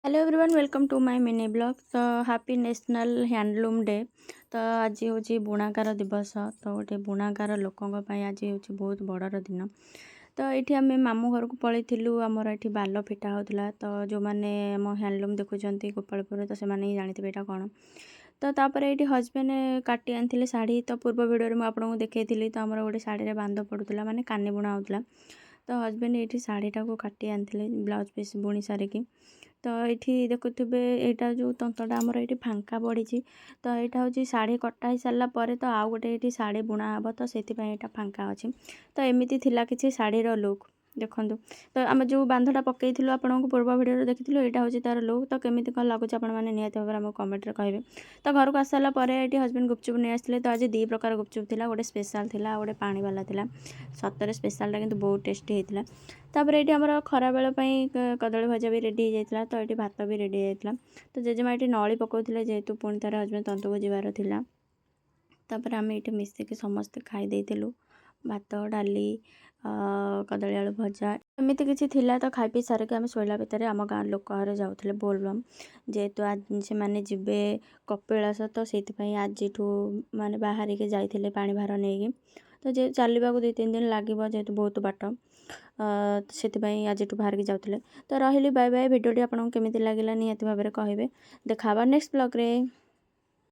Hello everyone, welcome to my mini vlog. ତ happy national handloom day. ତ ଆଜି ହେଉଛି ବୁଣାକାର ଦିବସ। ତ ଗୋଟେ ବୁଣାକାର ଲୋକଙ୍କ ପାଇଁ ଆଜି ହେଉଛି ବହୁତ ବଡ଼ର ଦିନ। ତ ଏଇଠି ଆମେ ମାମୁଁ ଘରକୁ ପଳେଇଥିଲୁ। ଆମର ଏଠି ବାଲ ଫିଟା ହେଉଥିଲା। ତ ଯେଉଁମାନେ ଆମ ହ୍ୟାଣ୍ଡଲୁମ୍ ଦେଖୁଛନ୍ତି ଗୋପାଳପୁରରେ, ତ ସେମାନେ ହିଁ ଜାଣିଥିବେ ଏଇଟା କ'ଣ। ତ ତାପରେ ଏଇଠି ହଜବେଣ୍ଡ କାଟି ଆଣିଥିଲେ ଶାଢ଼ୀ। ତ ପୂର୍ବ ଭିଡ଼ିଓରେ ମୁଁ ଆପଣଙ୍କୁ ଦେଖେଇଥିଲି। ତ ଆମର ଗୋଟେ ଶାଢ଼ୀରେ ବାନ୍ଧ ପଡ଼ୁଥିଲା, ମାନେ କାନି ବୁଣା ହେଉଥିଲା। ତ ହଜବେଣ୍ଡ ଏଇଠି ଶାଢ଼ୀଟାକୁ କାଟି ଆଣିଥିଲେ ବ୍ଲାଉଜ୍ ପିସ୍ ବୁଣି ସାରିକି। ତ ଏଇଠି ଦେଖୁଥିବେ, ଏଇଟା ଯେଉଁ ତନ୍ତଟା ଆମର ଏଇଠି ଫାଙ୍କା ପଡ଼ିଛି, ତ ଏଇଟା ହେଉଛି ଶାଢ଼ୀ କଟା ହେଇସାରିଲା ପରେ ତ ଆଉ ଗୋଟେ ଏଇଠି ଶାଢ଼ୀ ବୁଣା ହେବ, ତ ସେଥିପାଇଁ ଏଇଟା ଫାଙ୍କା ଅଛି। ତ ଏମିତି ଥିଲା କିଛି ଶାଢ଼ୀର ଲୁକ୍, ଦେଖନ୍ତୁ। ତ ଆମେ ଯେଉଁ ବାନ୍ଧଟା ପକେଇଥିଲୁ, ଆପଣଙ୍କୁ ପୂର୍ବ ଭିଡ଼ିଓରେ ଦେଖିଥିଲୁ, ଏଇଟା ହେଉଛି ତାର ଲୁକ୍। ତ କେମିତି କ'ଣ ଲାଗୁଛି, ଆପଣମାନେ ନିହାତି ଭାବରେ ଆମକୁ କମେଣ୍ଟରେ କହିବେ। ତ ଘରକୁ ଆସିସାରିଲା ପରେ ଏଇଠି ହଜବେଣ୍ଡ ଗୁପଚୁପ୍ ନେଇ ଆସିଥିଲେ। ତ ଆଜି ଦୁଇ ପ୍ରକାର ଗୁପଚୁପ୍ ଥିଲା, ଗୋଟେ ସ୍ପେଶାଲ୍ ଥିଲା ଆଉ ଗୋଟେ ପାଣିବାଲା ଥିଲା। ସତରେ ସ୍ପେଶାଲ୍ଟା କିନ୍ତୁ ବହୁତ ଟେଷ୍ଟି ହେଇଥିଲା। ତାପରେ ଏଇଠି ଆମର ଖରାବେଳ ପାଇଁ କଦଳୀ ଭଜା ବି ରେଡ଼ି ହେଇଯାଇଥିଲା। ତ ଏଇଠି ଭାତ ବି ରେଡ଼ି ହେଇଯାଇଥିଲା। ତ ଜେଜେମା ଏଇଠି ନଳି ପକାଉଥିଲେ, ଯେହେତୁ ପୁଣି ଥରେ ହଜବେଣ୍ଡ ତନ୍ତକୁ ଯିବାର ଥିଲା। ତାପରେ ଆମେ ଏଇଠି ମିଶିକି ସମସ୍ତେ ଖାଇ ଦେଇଥିଲୁ ଭାତ, ଡାଲି, କଦଳୀ ଆଳୁ ଭଜା, ଏମିତି କିଛି ଥିଲା। ତ ଖାଇ ପିଇ ସାରିକି ଆମେ ଶୋଇଲା ଭିତରେ ଆମ ଗାଁ ଲୋକ ଘରେ ଯାଉଥିଲେ ବୋଲବମ୍। ଯେହେତୁ ସେମାନେ ଯିବେ କପିଳାସ, ତ ସେଇଥିପାଇଁ ଆଜିଠୁ ମାନେ ବାହାରିକି ଯାଇଥିଲେ ପାଣି ଭାର ନେଇକି। ତ ଯେ ଚାଲିବାକୁ 2-3 ଦିନ ଲାଗିବ, ଯେହେତୁ ବହୁତ ବାଟ, ସେଥିପାଇଁ ଆଜିଠୁ ବାହାରିକି ଯାଉଥିଲେ। ତ ରହିଲି, ବାଏ ବାଏ। ଭିଡ଼ିଓଟି ଆପଣଙ୍କୁ କେମିତି ଲାଗିଲା, ନିହାତି ଭାବରେ କହିବେ। ଦେଖା ହେବା ନେକ୍ସଟ ବ୍ଲଗ୍ରେ।